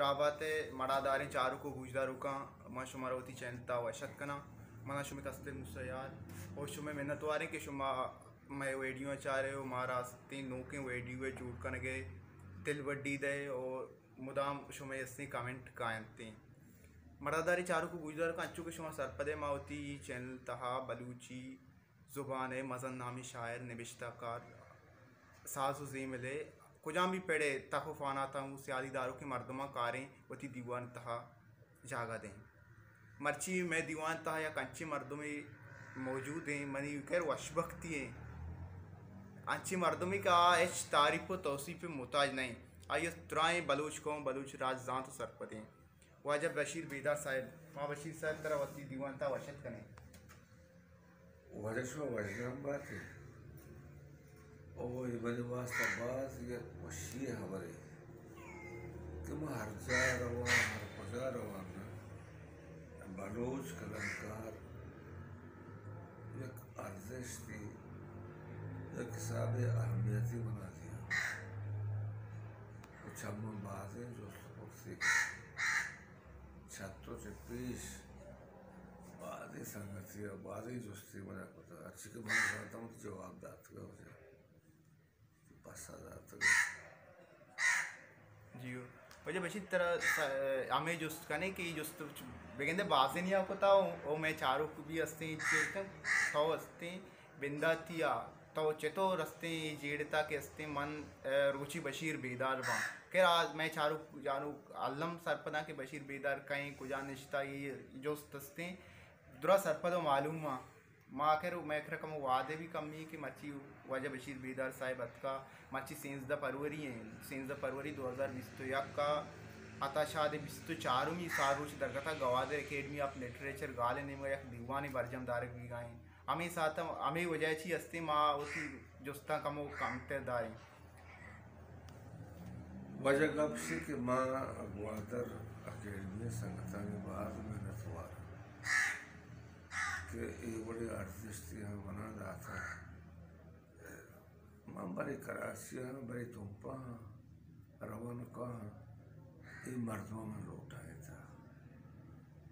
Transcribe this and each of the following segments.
راہ بات ء مڑاداریں چاروک و گوشداروکاں، من شمارا وتی چینل تا وش ات کناں۔ منا شمے کستر موسیٰ یار و شمے منتواریں کہ شما مئے ویڈیو ء چارے و ما راستیں نوکیں ویڈیو ء جوڑ کنگ ء دل بڈی دئے و مدام شمے استیں کمنٹ کاینتیں۔ مڑاداریں چاروک و گوشداروکاں، انچو کہ شما سرپدے ما وتی چینل تہا بلوچی زبان ء مزن نامیں شاعر، نبشتہ کار، ساز و زیمل ء کجام بھی پڑ ء تک و فاناتاں گوں سیادی داروکیں مردماں کاریں وتی دیوان تہا جاگہ دیں۔ مرچی مئے دیوان تہا یک انچیں مردمے موجود ایں، منی خیر وشبختی ایں، انچیں مردمے کہ آ ہچ تعریف و توصیف ء محتاج نہ ایں۔ آئی ء درائیں بلوچ قوم، بلوچ راج زانت و سرپد ایں۔ واجہ بشیر بیدار صاحب، ما بشیر صاحب ترا وتی دیوان تہا وش ات کنیں۔ واجہ شما وشنام بات ئے۔ او اے منی واسطہ باز یک وشی ء ہبرے کہ ما ہر جا رواں، ہر کجا رواں، بلوچ قلمکار یک ارزشتے، یک حسابے اہمیتے منا دیاں۔ و چہ من بازیں جست پرسے چہ تو چہ پیش بازیں سنگتی ء بازیں جستے منا کتگ، ہرچی کہ من زانتگ من جواب داتگ ء واجہ پسہ داتگ۔ جی ہو۔ واجہ بشیر ترا س-، ہمے جست کنیں کہ اے جست بگندے بازینی ء کتا و، و مئے چاروک بھی ہستیں چیرکن تو ہستیں بنداتی ء تو چتو رستیں اے جیڑتا کہ استیں من، ء، روچی بشیر بیدار باں۔ خیر آ مئے چاروک جانوک الم سرپداں کہ بشیر بیدار کئیں کجا نشتا اے جست استیں۔ درا سرپد و معلوم آں۔ ما آخر مئے کرا کمو وعدے بھی کمی کہ مرچی واجہ بشیر بیدار صاحب اتکا، مرچی سینزدہ فروری ایں، سینزدہ فروری دو ہزار بیست و یک ء عطا شاد ء بیست و چارمی سال روچ درگت ء گوادر اکیڈمی آف لٹریچر گال ء نیمگ ء یک دیوانے برجم دارگ بیگا ایں۔ ہمے ساعت ء ہمے وجہ چی استیں ما وتی جستاں کمو کمتر داریں۔ واجہ گپ شی کہ ما گوادر اکیڈمی سنگتانی باز منت وار کہ اے وڑیں ارزشتے ہم منا داتا۔ من برے کراچی آں، برے تمپ آں، روان کاں، اے مردماں من لوٹائینتہ۔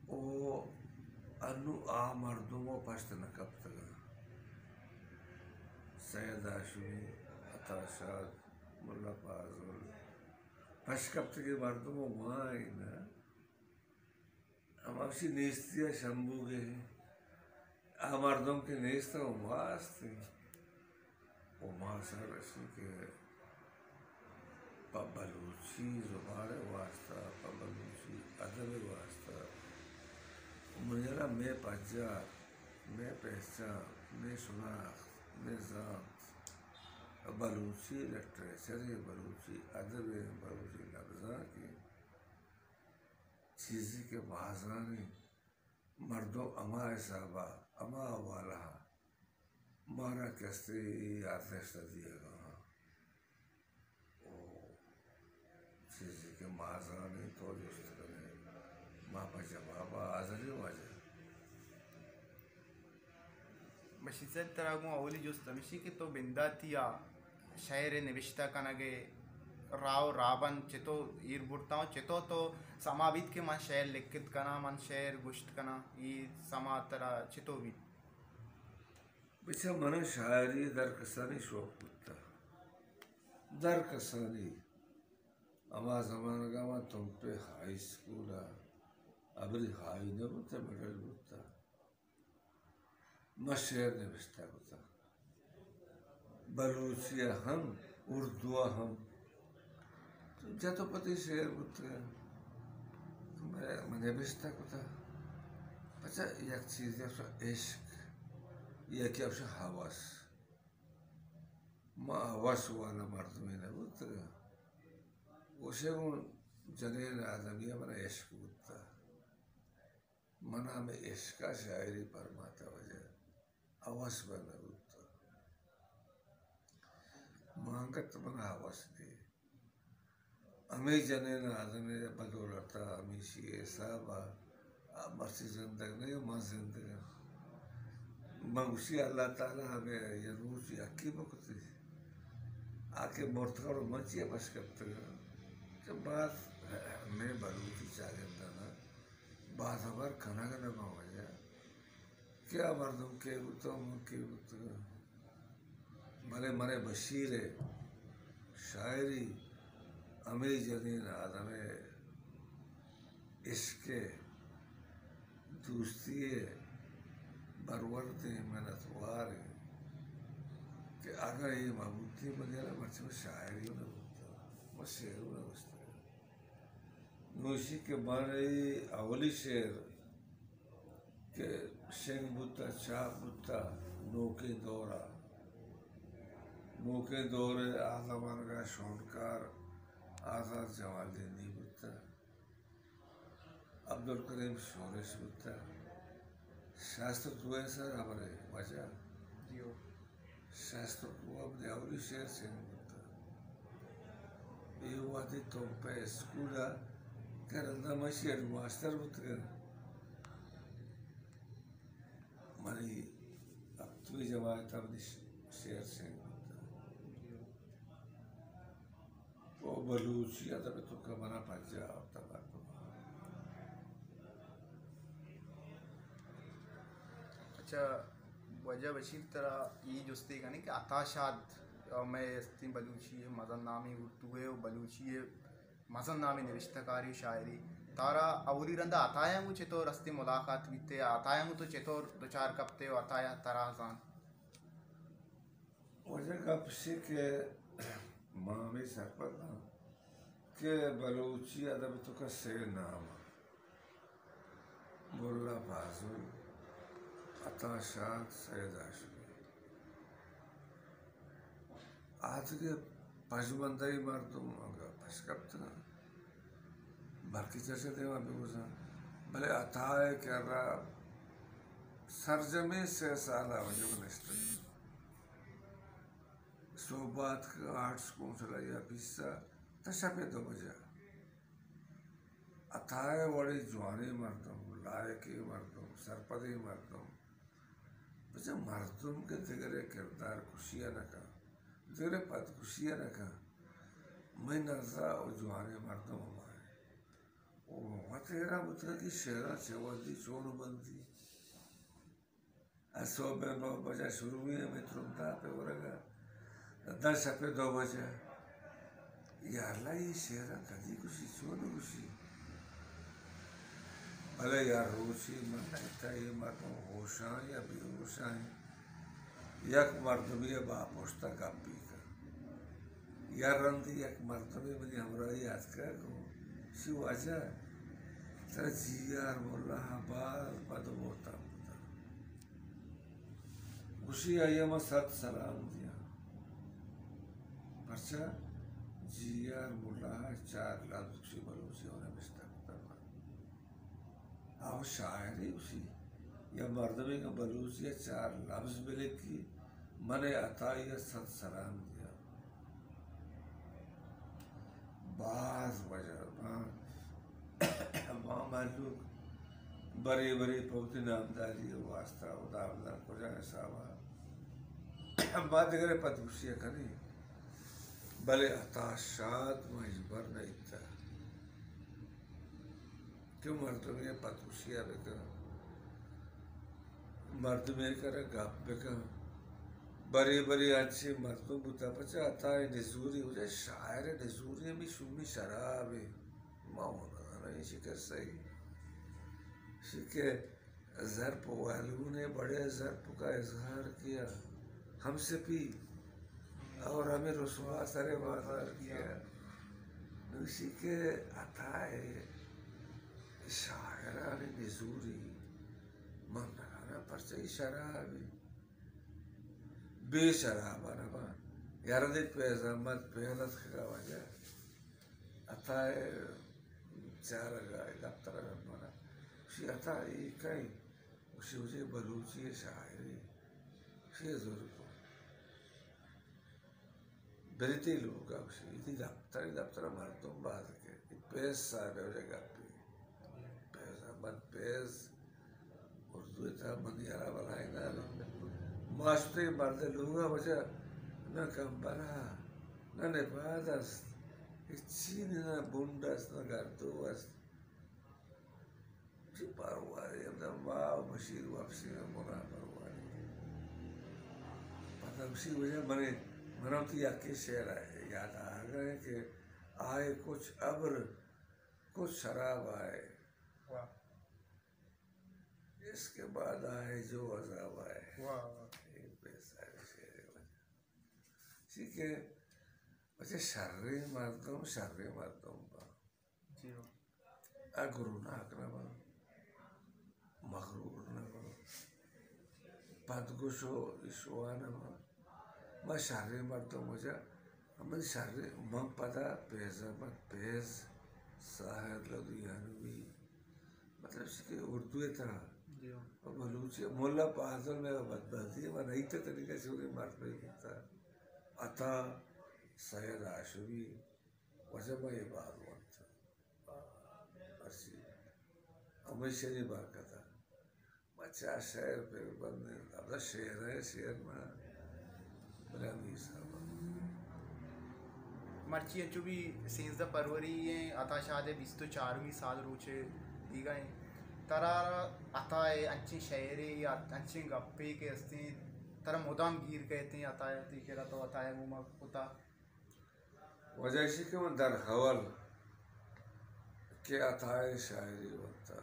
او انوں آ مردم و پشت نہ کپتگاں۔ سید ہاشمی، عطا شاد، ملا فاضل، پشت کپتگیں مردم و ما ایں نہ۔ ہما وشی نیستی ء شمبوگے۔ آ مردم کہ نیست ء ما ہستیں۔ و ما سر رسیں کہ پہ بلوچی زبان ء واسطہ، پہ بلوچی ادب ء واسطہ، منی ہیال ء مئے پجار، مئے پہچان، مئے شناخت، مئے زانت، بلوچی لٹریچر ء، بلوچی ادب ء، بلوچی لبزانک ء، چیزے کہ بازانیں مردم ہما حساب ء، ہما حوالہ ء مارا کسے اے ارزشت ء دیگ ء آں۔ او چیزے کہ ما زانیں تو جست کن ئے، ما پہ جواب ء حاضر ایں واجہ۔ بشیر صاحب، ترا گوں اولی جست ہمیشی کہ تو بنداتی ء شئیر ء نبشتہ کنگ ء راہ و راہبند چتو ایر برتاں و چتو تو سما بیت کہ من شئیر لکت کناں، من شئیر گوشت کناں، اے سما ترا چتو بیت؟ بچا، من ء شاعری ء درکسانی شوق بوتہ، درکسانی۔ ہما زمانگ ء من تمپ ء ہائی اسکول ء، ابری ہائی نہ بوتہ، مڈل بوتہ۔ من شعر نبشتہ کتگ، بلوچی ء ہم، اردو ء ہم۔ جت و پتی شعر بوتگ، من نبشتہ کتگ۔ پچا یک چیزے افشا عشق، یکے افشا ہوس۔ ما ہوس والا مردمے نہ بوتگ۔ گوشے گوں جنین آدمی ء من عشق بوتگ۔ من ہمے عشق ء شاعری پرماتہ واجہ، ہوس بہ نہ بوت۔ ما انگت من ہوس دی۔ ہمے جنین آدم ء بدولت ء ہمیشی ء حساب ء آ مرچی زندگ نہ، من زندگ آں۔ من گوشی اللہ تعالی ہمے یک روچ یکی بکتی۔ آ کہ مرتگ و من چیا پش کپتگ آں؟ چہ باز ہمے باز ہبر کنگ نہ باں واجہ کہ آ مردم کئے بوتگ، من کئے بوتگاں۔ بلے من ءَ بشیر ءِ شاعری ہمے جنین آدم ءِ عشق ءِ دوستی ءِ بروردیں منتوار ایں کہ اگاں اے مہ بوتیں، من یلہ مرچی من شاعری نہ بوتگ، من شعر نہ گوشتگ۔ نوشی کہ من اے اولی شعر کہ شنگ بوتہ، چاپ بوتہ، نوکیں دور ءَ، نوکیں دور ءِ آ زمانگ ءِ شونکار آزات جمالدینی بوتہ، عبدالکریم شورش بوتہ، شاستر تو ءِ سر ہبرے واجہ۔ جی ہو۔ شاستر تو ءَ منی اولی شعر شنگ بوتہ۔ اے وہدی تو پہ اسکول ءَ کہ رندا من شی ہیڈ ماسٹر بوتگاں۔ منی ہپتمی جماعت ءَ منی ش-، شعر شنگ بوتہ۔ او بلوچی ادب ءِ توکا منا پجا آورتہ مردم۔ اچھا، واجہ بشیر، ترا اے جستے کنیں کہ عطا شاد مئے استیں بلوچی ءِ مزن نامیں اردو ءِ و بلوچی ءِ مزن نامیں نبشتہ کارے و شاعرے، ترا اولی رندا عطایاں گوں چطور استیں ملاقات بیتے، عطایاں گوں تو چطور دچار کپتے و عطایا ترا زانت؟ واجہ گپ ایش کہ ما ہمے سرپد آں کہ بلوچی ادب ءِ توکا سے نام انت، ملا فاضل، عطا شاد، سید ہاشمی۔ آ دگہ پژمندہی مردم اگاں پش کپتگ انت، بلکیں چرچا دیما بگوزاں، بلے عطا ءِ کرا سرجمیں سے سال ءَ واجہ من نشتگ۔ سہب ءَ اتکگ آرٹس کونسل ءِ آفیس ءَ تاں شپ ءِ دو بجہ۔ عطا ءِ وڑیں جوانیں مردم، لائقیں مردم، سرپدیں مردم، بچہ مردم کہ دگرے کردار کشی ءَ نہ کن، دگرے پدکشی ءَ نہ کن، منی نزا او جوانیں مردم ہما انت۔ او وت حیران بوتگاں کہ شعراں چہ وھدی چون بندی۔ ءُ سہب ءِ نو بجہ شروع ایں ہمے ترنداپ ءِ ورگ ءَ داں شپ ءِ دو بجہ۔ یا اللہ، اے شعراں کدی گوشی، چون گوشی؟ بلے یا روچے من نہ اتاں، اے مردم ہوشاں یا بے ہوشاں، یک مردمے ءَ با پشت ءَ گپے کن۔ یا رندے یک مردمے منی ہمراہی ءَ اتکگ ءُ گوشی، واجہ، ترا جی آر ملا ءَ باز بد ءُ بہتان کتگ۔ گوشی، آئی ءَ من سد سلام دیاں۔ پرچا؟ جی آر ملا ءَ چار لبز گوشی بلوچی ءَ نبشتہ کتگ۔ آ شاعرے گوشی، یا مردمے کہ بلوچی ءَ چار لبز بلکی، من ءَ عطائی ءَ سد سلام دیاں۔ باز وجہ، ما، ما مہلوک برے برے پہ وتی نامداری ءِ واسطہ ہدا بدان کجا حساب ءَ ما دگرے پدگوشی ءَ کنیں، بلے عطا شاد ما ہچبر نہ اتہ کہ مردمے ءِ پدگوشی ءَ بکن، مردمے ءِ کرا گپ بکن۔ برے برے انچیں مردم بوتہ، پچا عطا ءِ نزوری، واجہ شاعر ءِ نزوری ہمے شومی شراب ءَ۔ ما وَ نہ زاناں ایشی کسہ ءَ۔ ایشی کہ زر پہ والگون ءَ بڑے، زر پہ کا اظہار کیا، ہم سپی اور ہمیں رسوا سر بازار کیا۔ نوشی کہ عطا ءِ شاعرانی نزوری، من نہ زاناں پرچہ اے شراب ءَ بے شراب ءَ نہ باں۔ یار دے فیض احمد فیض اتکگ ءَ واجہ عطا ءِ چارگ ءَ، دپتر ءَ منا گوشی، عطا اے کئے؟ گوشی، واجہ بلوچی ءِ شاعرے۔ گوشی، زور کو۔ برے تئی لوگ ءَ، گوشی، تئی دپتر، دپتر ءَ مردم باز کہ۔ اے فیض صاحب ءِ واجہ گپے۔ فیض احمد فیض، اردو ءِ تہا من یارا بلاہیں نامے۔ ما شتیں مرد ءِ لوگ ءَ، واجہ نہ کمبر ءَ، نہ نپاد است، ہچی نہ، نہ بنڈ است، نہ گردو است۔ پرواری، ہمدا ما و بشیر واپسی میں منا پرواری۔ پتہ اسی وجہ منے، منا وتی یکے شعر یاد آگا ہے کہ آئے کچھ ابر، کچھ شراب آئے۔ واہ۔ اس کے بعد آئے جو عذاب آئے۔ واہ، واہ۔ اے بے سارے شعر ہے وجہ۔ چی کہ وجہ شریں مردم، شریں مردم با۔ جی ہو۔ آ گروناک نہ با، مغرور نہ با، پدگوش و اشوا نہ با۔ ما شریں مردم وجہ، ہمے شریں، من پدا فیض احمد فیض، ساحر لدھیانوی، مطلب چی کہ اردو ءِ تہا جی ہو۔ و بلوچی، ملا فاضل میں بدبختی ہے، و نہیں تو تنی کا چوری مرد نہیں کرتا۔ عطا، سید ہاشمی، وجہ ما یہ بات ونت۔ مرسی۔ ہمیشہ یہ برکت ہے۔ بچہ شعر پہ بندے، اب شعر ہے، شعر نہ۔ بلے ہمیں حساب۔ مرچی انچو بھی سیزدہ فروری ہیں، عطا شاد ءِ بیست و چارمی سال روچ بیگا ہیں۔ ترا عطا ءِ انچیں شعرے یا انچیں گپے کہ استیں، ترا مدام گیر کہتے ہیں عطا ءِ، تئی کرا تو عطا ءِ گوما کتا۔ وجہ ایشی کہ من در حول کہ عطا ءِ شاعری ونتا،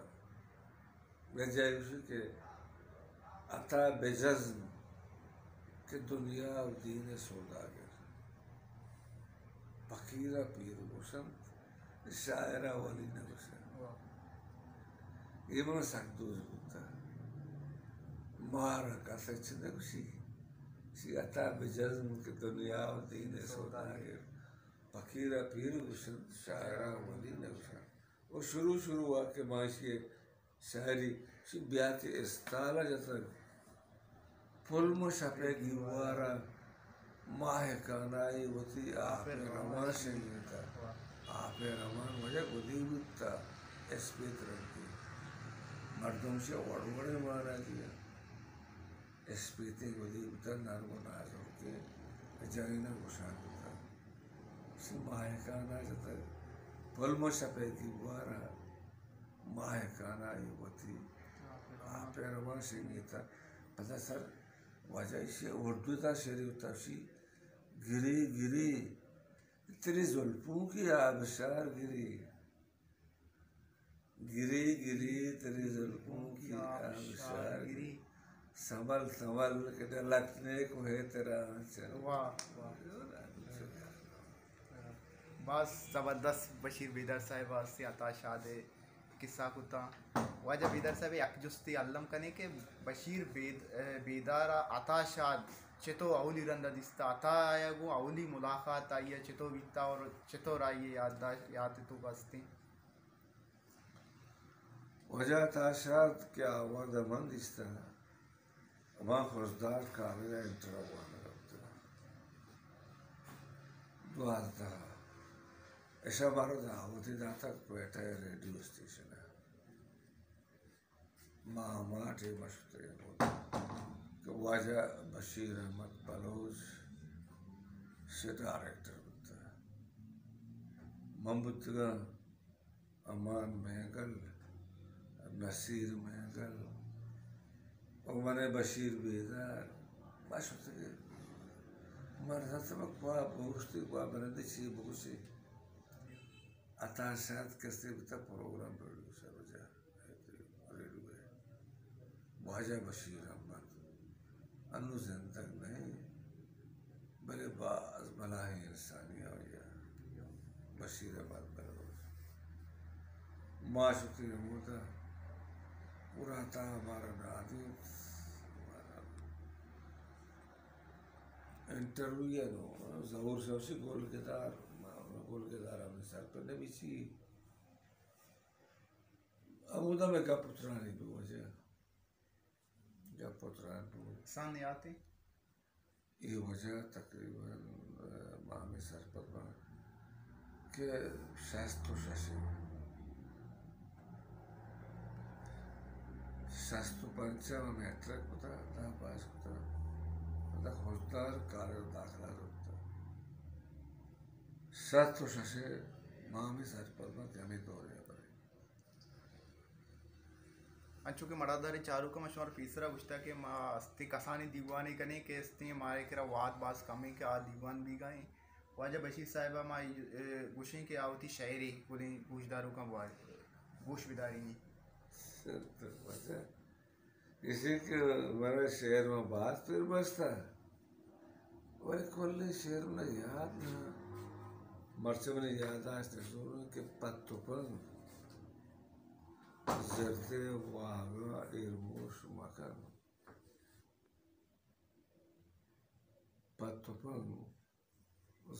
وجہ ایشی کہ عطا بجزم کہ دنیا و دین سوداگر، فقیر پیر گوشنت، شاعر ولی نہ گوشنت۔ واہ۔ اے من سک دوست بوتا۔ مار کس چ نہ گوشی، سی عطا بجزم کہ دنیا و دین سوداگر۔ فقیر ءَ پیر گوشنت، شاعر ءَ ولی نہ گوشنت۔ و شروع شروع ءَ کہ ما ایشی ءِ شاعری، ایشی بیا کہ استال ءَ جتگ، پلم شپ ءِ گیوار ءَ ماہ کانائی وتی آپ ءِ رواں شنگیتہ۔ آپ ءِ رواں وجہ گدی بوتہ، اسپیت رنگی۔ مردم چہ وڑ وڑیں مانا دیا۔ اسپیتیں گدی بوتہ، نرم و نازرکیں، جنین ءَ گوشان بوتہ۔ سی ماہکان ءَ جتگ، پلم شپ ءِ گیوار ءَ ماہکان ءَ اے وتی آپ ءِ رواں شنگیتہ۔ پدا سر وجہ ایشی اردو ءِ تہا شعرے بوتہ، سی گری گری تیری زلفوں کی آبشار گری۔ گری گری تیری زلفوں کی آبشار گری، سنبھل سنبھل کہ ڈلکنے کو ہے تیرا آنچل۔ واہ، واہ۔ باز زبردست بشیر بیدار صاحب ءَ ہستی عطا شاد ءِ قصہ کتاں۔ واجہ بیدار صاحب، یک جستے الم کنے کہ بشیر بید-، بیدار ءَ عطا شاد چتو اولی رند ءَ دیستا، عطا ءَ گوں اولی ملاقات آئی ءَ چتو بیتا اور چتور آئی ءِ یادداشت، یات تو بستیں؟ واجہ عطا شاد کہ آ وھد ءَ من دیستہ، ہما خضدار کالج ءَ انٹر وانگ ءَ اتکاں۔ دوازدہ ءَ اشاں مارا دعوتے داتگ کوئٹہ ءِ ریڈیو اسٹیشن ءَ۔ ما ہما ٹیم ءَ شتگیں کہ واجہ بشیر احمد بلوچ سے ڈائریکٹر بوتہ۔ من بوتگاں امان مینگل، نصیر مینگل، و من بشیر بیدار، ما شتگیں۔ من رسم کوا بگوشتی، کوا برندے چی بگوشی۔ عطا شاد کسے بوتہ پروگرام پروڈیوسر وجہ، ریڈیو ءِ۔ واجہ بشیر احمد انوں زندگ نہ انت، بلے باز بلاہیں انسانے آئی ءَ، بشیر احمد بلوچ۔ ما شتیں ہمودا، گڑا عطا ءَ مارا نادینت، مارا انٹرویو ءَ نوں ظہور شمسی گل گدار، ما گل گدار ہمے سر پہ نبیسی۔ ہمودا مئے گپ و ترانی بوت واجہ۔ گپ و تران بوت۔ سن یاتے؟ اے واجہ تقریباً، آ، ما ہمے سرپد باں کہ شست و شش ءَ۔ شست و پنچ ءَ ما میٹرک کتا، دہ پاس کتا۔ پدا خضدار کالج داخلہ زرتا۔ شست و شش ءَ ما ہمے سرپد باں کہ ہمے دور ءَ برے۔ انچو کہ مڑاداریں چاروکاں، ما شمارا پیسرا گوشتا کہ ما استیں کسانیں دیوانے کنیں کہ استیں مارے کرا وھد باز کمیں کہ آ دیوان بیگا ایں۔ واجہ بشیر صاحبا ما، اے، گوشیں کہ آ وتی شعرے گلیں گوشداروکاں بوار-، گوش بدارینی۔ سر تو واجہ، ایشی کہ منا شعر ما باز پیر بستا، ولی کلیں شعر منا یاد نہ۔ مرچی منی یاداشت زور کہ پت و پن زرتے واہگا ایرموش مکن۔ پت و پن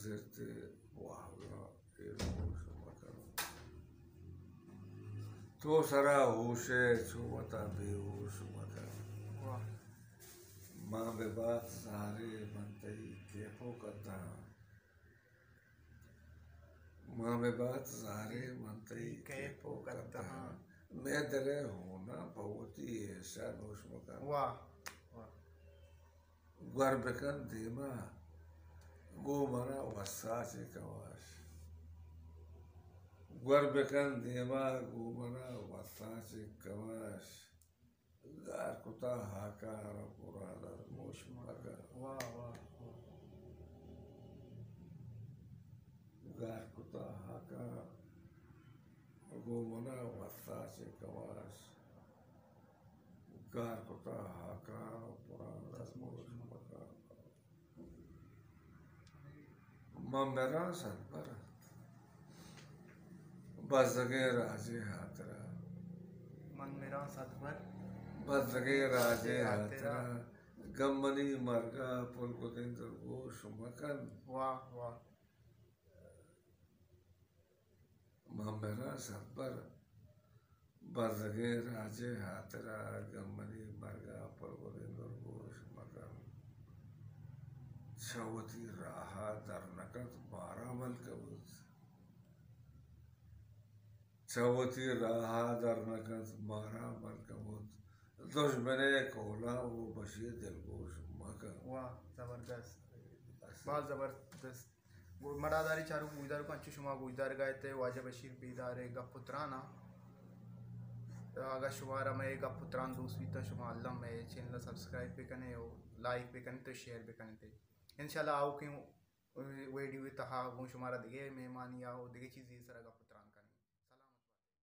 زرتے واہگا ایرموش مکن۔ تو سرا ہوشے چو وتا بے ہوش مکن۔ واہ۔ ما ببات زارے من تئی کیپو کتاں۔ ما ببات زارے من تئی کیپو کتاں۔ مئے دلے ہونا پہ وتی ایشا نوش مکن۔ واہ، واہ۔ گور بکن دیما گوں منا وساچے کماش۔ گور بکن دیما گوں منا وساچے کماش۔ گار کتا ہاکار پران ءَ موش مکن۔ واہ، واہ، واہ۔ گار کتا ہاکار گوں منا وساچے کماش۔ گار کتا ہاکار پران ءَ موش مکن۔ من مراں سربر بزگیں راجے ہاترا۔ من مراں سربر بزگیں راجے ہاترا۔ گم منی مرگا پل گدیں درگوش مکن۔ واہ، واہ۔ من مراں سربر بزگیں راجے ہاترا، گم منی مرگا پل گدیں درگوش مکن۔ چہ وتی راہا در نکنت مارا ملک بوت۔ چہ وتی راہا در نکنت مارا ملک بوت۔ دژمنے کولا و بشی دلگوش مکن۔ واہ، زبردست۔ باز زبردست۔ گو-، مڑاداریں چاروک گوشداروکاں، انچو شما گوشدارگا ات واجہ بشیر بیدار ءِ گپ و تراناں۔ اگاں شمارا مئے گپ و تران دوست بیتاں، شما الم مئے چینل ءَ سبسکرائب بکنے و لائک بکنے تو شیئر بکنے تے۔ انشاءاللہ آؤکیں ویڈیو ءِ تہا گوں شمارا دگہ مہمانی ءَ و دگہ چیزے سرا گپ و